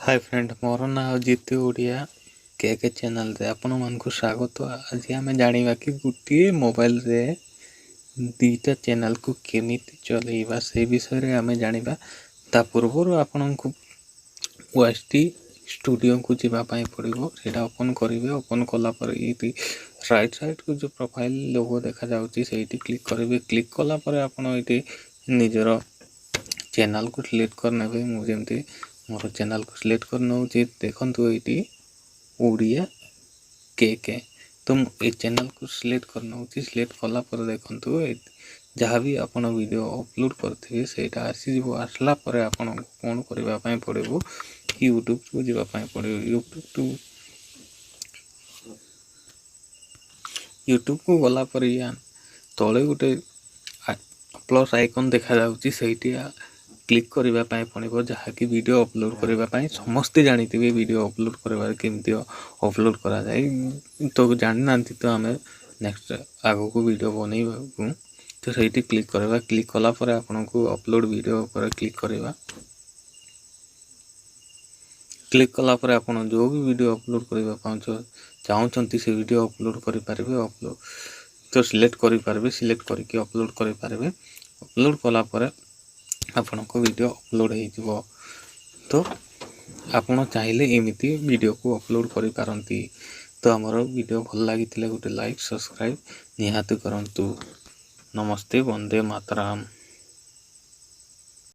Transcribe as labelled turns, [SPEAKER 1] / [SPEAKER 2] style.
[SPEAKER 1] High friend, ମୋର ନାଁ ଜିତୁ। ଓଡ଼ିଆ କେ କେ ଚ୍ୟାନେଲରେ ଆପଣମାନଙ୍କୁ ସ୍ୱାଗତ। ଆଜି ଆମେ ଜାଣିବା କି ଗୋଟିଏ ମୋବାଇଲରେ ଦୁଇଟା ଚ୍ୟାନେଲକୁ କେମିତି ଚଲେଇବା, ସେ ବିଷୟରେ ଆମେ ଜାଣିବା। ତା ପୂର୍ବରୁ ଆପଣଙ୍କୁ ୱାଇଟି ଟି ଷ୍ଟୁଡ଼ିଓକୁ ଯିବା ପାଇଁ ପଡ଼ିବ। ସେଇଟା ଓପନ୍ କରିବେ। ଓପନ୍ କଲା ପରେ ଏଇଠି ରାଇଟ୍ ସାଇଡ଼୍କୁ ଯେଉଁ ପ୍ରୋଫାଇଲ୍ ଲୋଗୋ ଦେଖାଯାଉଛି, ସେଇଠି କ୍ଲିକ୍ କରିବେ। କ୍ଲିକ୍ କଲା ପରେ ଆପଣ ଏଇଠି ନିଜର ଚ୍ୟାନେଲକୁ ସିଲେକ୍ଟ କରିନେବେ। ମୁଁ ଯେମିତି ମୋର ଚ୍ୟାନେଲକୁ ସିଲେକ୍ଟ କରିନେଉଛି, ଦେଖନ୍ତୁ ଏଇଠି ଓଡ଼ିଆ କେ କେ। ତ ମୁଁ ଏ ଚ୍ୟାନେଲକୁ ସିଲେକ୍ଟ କରିନେଉଛି। ସିଲେକ୍ଟ କଲା ପରେ ଦେଖନ୍ତୁ, ଯାହା ବି ଆପଣ ଭିଡ଼ିଓ ଅପଲୋଡ଼ କରିଥିବେ ସେଇଟା ଆସିଯିବ। ଆସିଲା ପରେ ଆପଣଙ୍କୁ କ'ଣ କରିବା ପାଇଁ ପଡ଼ିବ? ୟୁଟ୍ୟୁବକୁ ଯିବା ପାଇଁ ପଡ଼ିବ। ୟୁଟ୍ୟୁବକୁ ଗଲା ପରେ ୟା ତଳେ ଗୋଟେ ପ୍ଲସ୍ ଆଇକନ୍ ଦେଖାଯାଉଛି, ସେଇଠି କ୍ଲିକ୍ କରିବା ପାଇଁ ପଡ଼ିବ, ଯାହାକି ଭିଡ଼ିଓ ଅପଲୋଡ଼ କରିବା ପାଇଁ। ସମସ୍ତେ ଜାଣିଥିବେ ଭିଡ଼ିଓ ଅପଲୋଡ଼ କରିବାରେ କେମିତି ଅପଲୋଡ଼ କରାଯାଏ। ତ ଜାଣିନାହାନ୍ତି ତ ଆମେ ନେକ୍ସଟ ଆଗକୁ ଭିଡ଼ିଓ ବନେଇବାକୁ। ତ ସେଇଠି କ୍ଲିକ୍ କରିବା। କ୍ଲିକ୍ କଲା ପରେ ଆପଣଙ୍କୁ ଅପଲୋଡ଼ ଭିଡ଼ିଓ ଉପରେ କ୍ଲିକ୍ କରିବା। କ୍ଲିକ୍ କଲା ପରେ ଆପଣ ଯେଉଁ ବି ଭିଡ଼ିଓ ଅପଲୋଡ଼ କରିବା ଚାହୁଁଛନ୍ତି, ସେ ଭିଡ଼ିଓ ଅପଲୋଡ଼ କରିପାରିବେ। ଅପଲୋଡ଼ ତ ସିଲେକ୍ଟ କରିପାରିବେ, ସିଲେକ୍ଟ କରିକି ଅପଲୋଡ଼ କରିପାରିବେ। ଅପଲୋଡ଼ କଲା ପରେ ଆପଣଙ୍କ ଭିଡ଼ିଓ ଅପଲୋଡ଼ ହେଇଯିବ। ତ ଆପଣ ଚାହିଁଲେ ଏମିତି ଭିଡ଼ିଓକୁ ଅପଲୋଡ଼ କରିପାରନ୍ତି। ତ ଆମର ଭିଡ଼ିଓ ଭଲ ଲାଗିଥିଲେ ଗୋଟେ ଲାଇକ୍, ସବସ୍କ୍ରାଇବ୍ ନିହାତି କରନ୍ତୁ। ନମସ୍ତେ, ବନ୍ଦେ ମାତରମ୍।